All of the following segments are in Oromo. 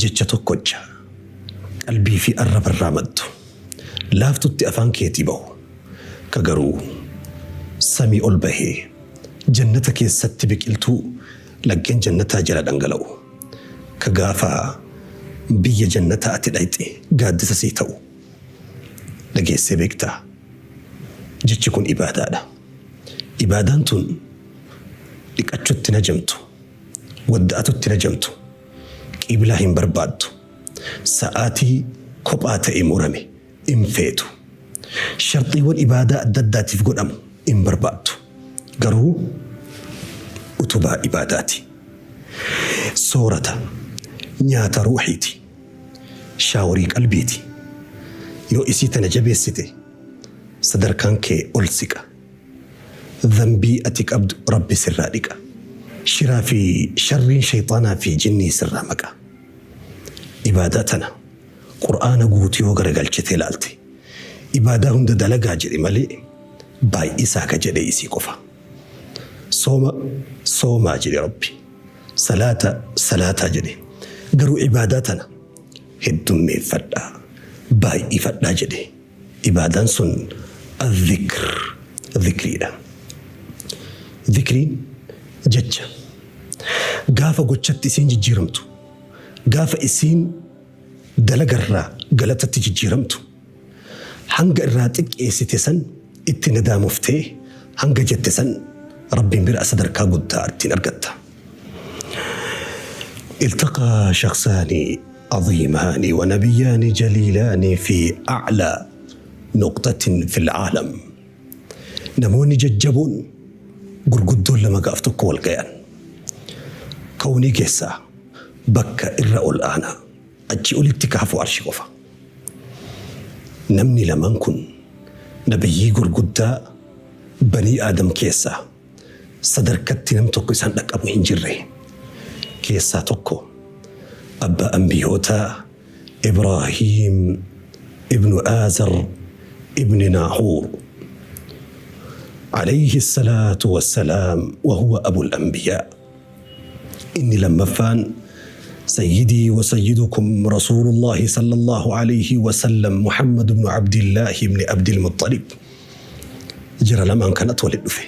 Jecha tokkocha qalbii fi arrabarraa maddu, laaftutti afaan keetii bahu, ka garuu samii ol bahee jannata keessatti biqiltuu laggeen jannataa jala dhangala'u, ka gaafa biyya jannataa ati dhayxe gaaddisa sii ta'u dhageessee beektaa? Jechi kun ibaadaadha. Ibaadaan tun dhiqachutti hin hajamtu, wadda'atutti hin hajamtu, qiiblaa hin barbaaddu, sa'aatii kophaa ta'e murame hin feetu. Sharxiiwwan ibaadaa adda addaatiif godhamu hin barbaaddu. Garuu utubaa ibaadaati. Soorata, nyaata ruuhiiti. Shaaworii qalbiiti. Yoo isii tana jabeessite sadarkaan kee ol siqa. Dhanbii ati qabdu Rabbi sirraa dhiqa. Shiraa fi sharriin sheyxaanaa fi jinnii sirraa maqa. Ibaadaa tana Qur'aana guutuu yoo garagalchitee laalte ibaadaa hunda dalagaa jedhe malee baay'isaa ka jedhe isii qofa. Sooma soomaa jedhe Rabbi. Salaata salaataa jedhe. Garuu ibaadaa tana heddummeeffadhaa, baay'ifadhaa jedhe. Ibaadaan sun Al-Dhikr, Dhikriidha. Dhikriin jecha gaafa gochatti isiin jijjiiramtu, gaafa isiin dalagarraa galatatti jijjiiramtu, hanga irraa xiqqeessite san itti nadaamoftee hanga jette san Rabbiin bira sadarkaa guddaa ittiin argatta. Iltaqaa shakhsaani aziimaani wa nabiyyaani jaliilaani fi a'laa nuqxatin fil aalam. Namoonni jajjaboon gurguddoon lama gaaf tokko wal gayan. Kawnii keessaa bakka irra ol aanaa achii olitti ka hafu arshi qofa. Namni lamaan kun nabiyyii gurguddaa banii Aadam keessaa sadarkatti nam tokko isaan dhaqqabu hin jirre keessaa tokko abbaa anbiyootaa Ibraahiim ibnu Aazar ibni Naahuur alayhi salaatu wassalaam wa huwa abul anbiyaa. Inni lammaffaan sayyidii wa sayyidukum rasuulullaahi sallallaahu alayhi wa sallam Muhammad ibnu Abdillaahi ibni Abdil Muxxalib. Jara lamaan kanatu walitti dhufe.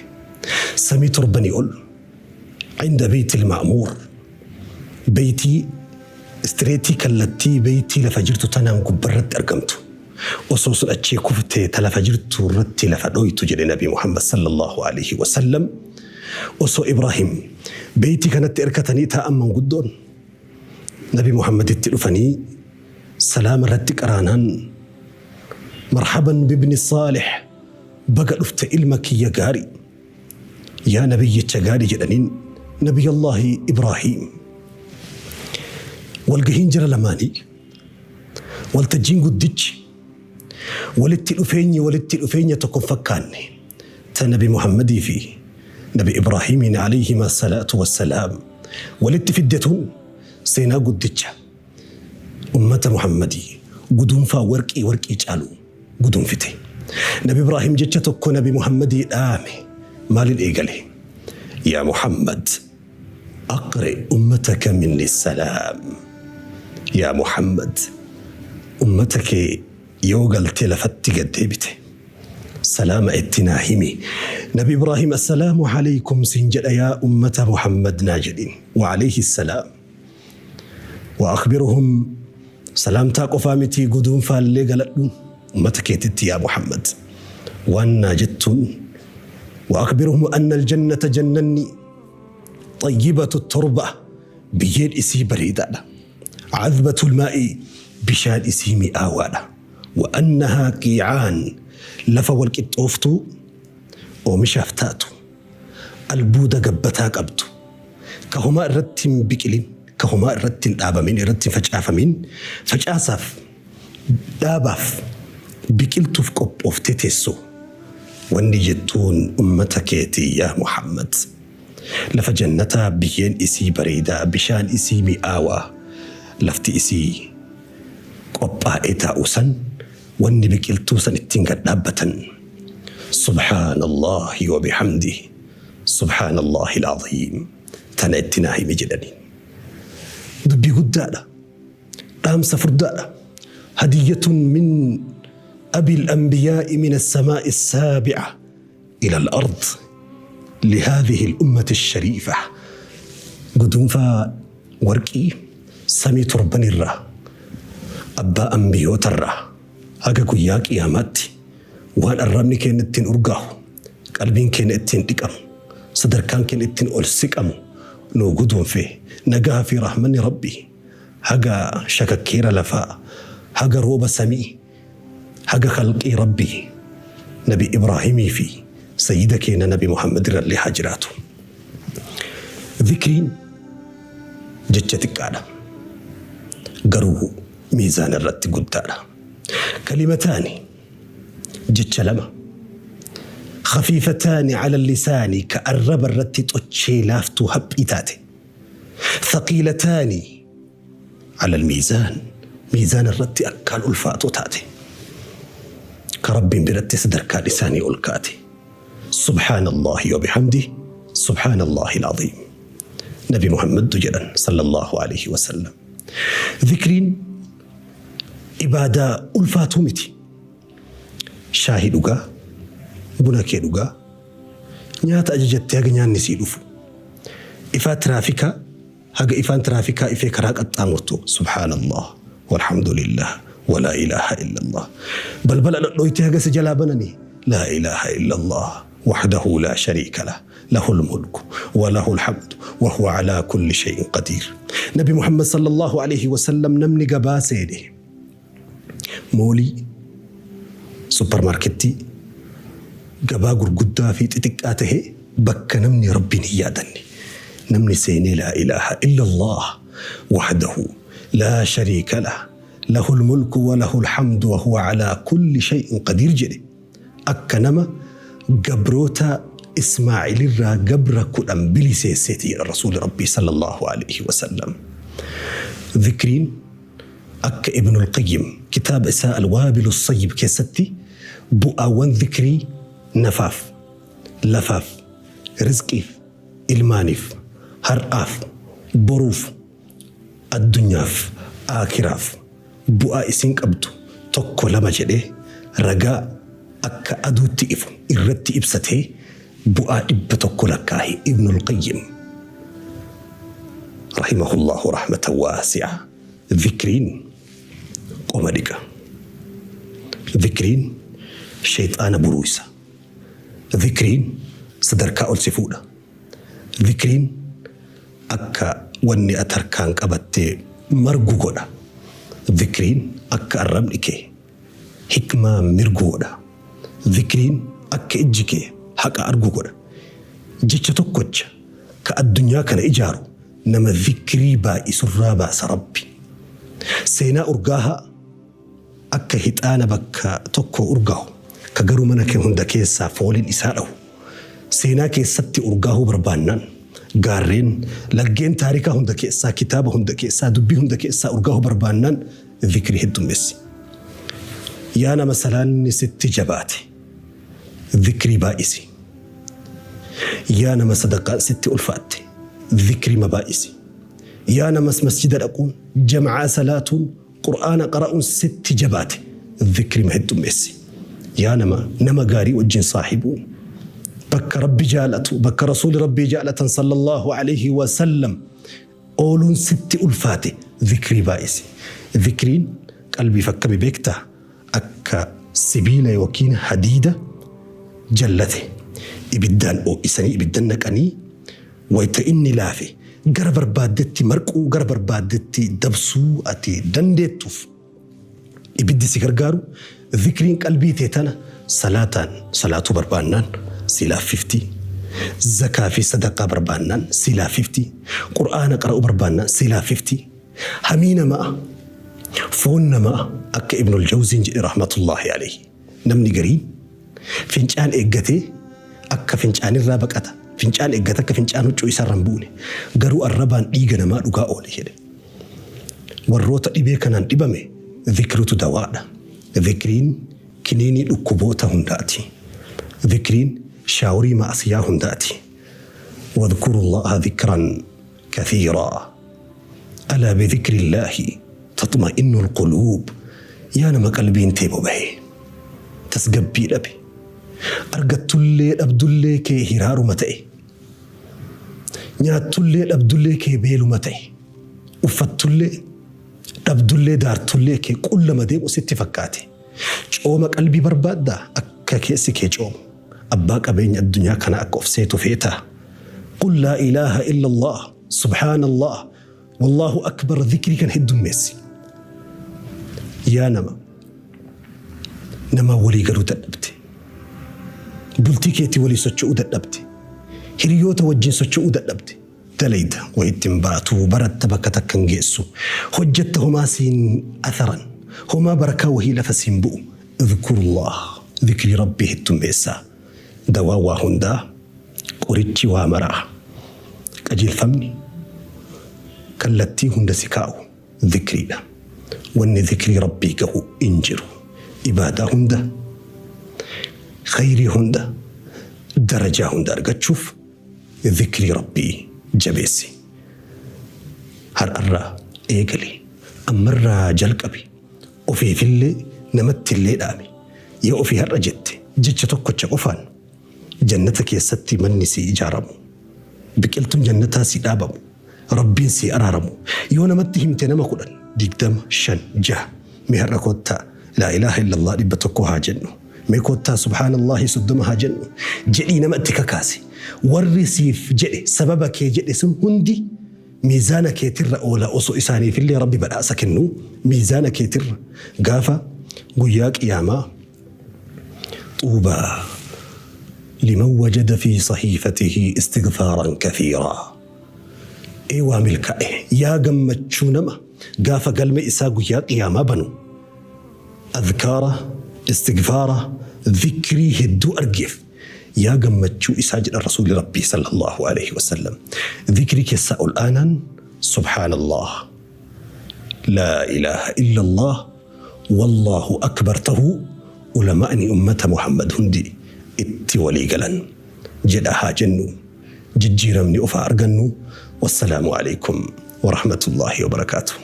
Samii torbanii ol inda beeytil ma'muur beeytii istireetii kallattii beeytii lafa jirtu tanaan gubbarratti argamtu. Osoo sun achii kuftee ta lafa jirtu irratti lafa dhoytu jedhe Nabi Muhammad sallallahu alaihi wasallam. Osoo Ibraahim beeytii kanatti erkatanii taa'an manguddoon Nabi Muhammaditti dhufanii salaama irratti qaraanaan marhaban bibni saalih baga dhufte ilma kiyya gaarii yaa nabiyyicha gaarii jedhaniin Nabiyallaahi Ibraahim. Walgahiin jara lamaanii Waltajjiin guddichi walitti dhufeenyi walitti dhufeenya tokko hin fakkaanne ta Nabi Muhammadii fi Nabi Ibraahimiin alayhima salaatu wassalaam walitti fidde tun seenaa guddicha ummata Muhammadii guduunfaa warqii warqii caalu guduunfite. Nabi Ibraahim jecha tokko Nabi Muhammadii dhaame maalin eegale? Yaa Muhammad Aqri ummataka minni salaam. Yaa Muhammad ummata kee yoo galtee lafatti gad deebite salaama itti naa himi. Nabi Ibraahim assalaamu alaykum siin jedha yaa ummata Muhammad naa jedhin. Wa alayhi salaam. Wa akhbiruhum salaamtaa qofaa miti guduunfaallee galadhu ummata keetitti yaa Muhammad. Waan naa jettuun wa akhbiruhum anna aljannata jannanni Xayyibatu torba biyyeen isii bareedaadha. Cadbatul maa'i bishaan isii mi'aawaadha. Wa annahaa qiicaan lafa wal qixxooftuu oomishaaf taatu albuuda gabbataa qabdu ka homaa irratti hin biqilin ka homaa irratti hin dhaabamin irratti hin facaafamin facaasaaf dhaabaaf biqiltuuf qophooftee teessu wanni jettuun ummata keetii yaa Muhammad lafa jannataa biyyeen isii bareedaa bishaan isii mi'aawaa lafti isii qophaa'ee taa'u san wanni biqiltuu san ittiin gad dhaabbatan subhaanallaahi wa bihamdihi subhaanallaahi al-aziim tana itti naa himi jedhaniin dubbii guddaadha. Dhaamsa furdaadha. Hadiyyatun min abil anbiyaa'i min as-samaa'i as-saabi'a ila al-ard lihaadhihi al-ummati ash-shariifa. Guduunfaa warqii samii torbanirraa abbaa anbiyootarraa haga guyyaa qiyaamaatti waan arrabni keenya ittiin urgaahu, qalbiin keenya ittiin dhiqamu, sadarkaan keenya ittiin ol siqamu nuu guduunfe. Nagaha fi rahmanni Rabbii haga shakakkeera lafaa, haga rooba samii, haga khalqii Rabbii Nabi Ibraahimii fi sayyida keenya Nabi Muhammad irrallee haa jiraatu. Zikriin jecha xiqqaadha. Garuu miizaana irratti guddaadha. Kalimataani jecha lama. Khafiifataani ala lisaani ka arraba irratti xochee laaftuu haphii taate. Thaqiilataani ala almiizaan miizaana irratti akkaan ulfaatoo taate. Ka Rabbiin biratti sadarkaan isaanii ol kaate. Subhaanallaahi wa bihamdih Subhaanallaahi al-aziim. Nabi Muhammadtu jedhan sallallahu alayhi wa sallam. Zikriin ibaadaa ulfaatuu miti. Shaahii dhugaa, buna kee dhugaa, nyaata ajajattee haga nyaanni sii dhufu, ifaa tiraafikaa haga ifaan tiraafikaa ifee karaa qaxxaamurtu Subhaanallah walhamdulillah walaa ilaaha illallah. Balbala dhodhooytee haga si jalaa bananii laa ilaaha illallah wahdahu laa shariika lah lahul mulku wa lahul hamdu wa huwa alaa kulli shay'in qadiir. Nabi Muhammad sallallahu alayhi wa sallam namni gabaa seene moolii, supparmaarkettii, gabaa gurguddaa fi xixiqqaa tahee bakka namni Rabbiin hin yaadanne namni seenee laa ilaaha illallah wahdahu laa shariika lah lahul mulku wa lahul hamdu wa huwa alaa kulli shay'in qadiir jedhe akka nama gabroota Ismaa'ilirraa gabra 10 biliseesseeti jedha Rasuuli Rabbii sallallahu aleyhi wasallam. Zikriin Akka Ibnul Qayyim kitaaba isaa Al-Waabilu Sayyib keessatti bu'aawwan zikrii nafaaf, lafaaf, rizqiif, ilmaaniif, har'aaf, boruuf, addunyaaf, aakhiraaf bu'aa isiin qabdu tokko lama jedhee ragaa akka aduutti ifu irratti ibsatee bu'aa 100 lakkaahe Ibnul Qayyim rahimahullahu rahmatan waasi'a. Zikriin qoma dhiqa. Zikriin sheyxaana buruuysa. Zikriin sadarkaa ol si fuudha. Zikriin akka wanni ati harkaan qabatte margu godha. Zikriin akka arrabni kee hikmaa mirgu godha. Zikriin akka ijji kee haqa argu godha. Jecha tokkocha ka addunyaa kana ijaaru nama zikrii baay'isurraa baasa Rabbi. Seenaa urgaahaa akka hixaana bakka tokkoo urgaahu ka garuu mana kee hunda keessaa fooliin isaa dhahu. Seenaa keessatti urgaahuu barbaannaan gaarreen, laggeen taarikaa hunda keessaa, kitaaba hunda keessaa, dubbii hunda keessaa urgaahuu barbaannaan zikrii heddummeessi. Yaa nama salaanni sitti jabaate zikrii baay'isi. Yaa nama sadaqaan sitti ulfaatte zikrima baay'isi. Yaa namas masjida dhaquun, jama'aa salaatuun, Qur'aana qara'uun sitti jabaate zikrima heddummeessi. Yaa nama nama gaarii wajjin saahibuun, bakka Rabbi jaalatu, bakka Rasuuli Rabbii jaalatan sallallahu alayhi wa sallam ooluun sitti ulfaate zikrii baay'isi. Zikriin qalbiif akkami beektaa? Akka sibiila yookiin hadiida jallate ibiddaan oo'isanii ibidda naqanii wayta inni laafe gara barbaaddetti marquu gara barbaaddetti dabsuu ati dandeettuuf ibiddi si gargaaru zikriin qalbii tee tana salaataan salaatuu barbaannaan si laaffifti zakaa fi sadaqaa barbaannaan si laaffifti qur'aana qara'uu barbaannaan si laaffifti Hamii namaa, foon namaa akka Ibnul Jawziin jedhe rahmatullaahi alayhi namni gariin fincaan eeggatee akka fincaanirraa baqata, fincaan eeggata akka fincaan huccuu isaarra hin buune, garuu arrabaan dhiiga namaa dhugaa oole jedhe. Warroota dhibee kanaan dhibame zikritu dawaadha. Zikriin kiniinii dhukkuboota hundaati. Zikriin shaaworii ma'asiyaa hundaati. Wadhkurullaaha zikran kathiiraa. Alaa bidhikrillaahi. taxma'innul quluub. Yaa nama qalbiin tee bobahe, tasgabbii dhabe, argattullee dhabdullee kee hiraaruma ta'e, nyaattullee dhabdullee kee beeluma ta'e, uffattullee dhabdullee daartullee kee qullama deemu sitti fakkaate. Cooma qalbii barbaaddaa? Akka keessi kee coomu, abbaa qabeenya addunyaa kana akka of seetu feetaa? Qul laa ilaaha illallah, subhaanallah, wallaahu akbar, dhikrii kan heddummeessi. Yaa nama namaa walii galuu dadhabde, bultii keetii walii socho'uu dadhabde, hiriyoota wajjin socho'uu dadhabde, dalayda wayitti hin baatu, baratta bakka takka hin geessu, hojjetta homaa siin atharan, homaa barakaa wahii lafa siin bu'u. Idhkurullah, dhikrii Rabbii heddummeessaa. Dawaan waa hundaa, qorichi waa maraa, qajeelfamni kallattii hunda si kaa'u dhikriidha. Wanni dhikrii Rabbii gahu hin jiru. Ibaadaa hunda, khayrii hunda, darajaa hunda argachuuf dhikrii Rabbii jabeessi. Har'arraa eegali, ammarraa jalqabi, ofiifillee namattillee dhaami. Yoo ofii har'a jette, jecha tokkocha qofaan jannata keessatti manni sii ijaaramu, biqiltuun jannataa sii dhaabamu, Rabbiin sii araaramu. Yoo namatti himte nama 10, 20, 5, 6, mee har'a koottaa laa ilaaha illallah 100 haa jennu, mee koottaa subhaanallahi 30 haa jennu jedhii nama itti kakaasi. Warri siif jedhe, sababa kee jedhe sun hundi miizaana keetirra oola. Osoo isaaniifillee Rabbi badhaasa kennu miizaana keetirra gaafa guyyaa qiyaamaa. Xuubaa liman wajada fi sahiifatihi istigfaaran kathiiraa. Ee waa milkaa'e, yaa gammachuu nama gaafa galme isaa guyyaa qiyaamaa banu adhkaara, istigfaara, dhikrii hedduu argeef yaa gammachuu isaa jedhan Rasuulli Rabbii sallallahu aleyhi wasallam. Dhikrii keessaa ol aanaan subhaanallah, laa ilaaha illallah, wallaahu akbar tahuu ulamaa'ni ummata Muhammad hundi itti walii galan. Jedha haa jennu, jijjiiramni of haa argannu. Wassalaamu aleykum warahmatullaahi wabarakaatuh.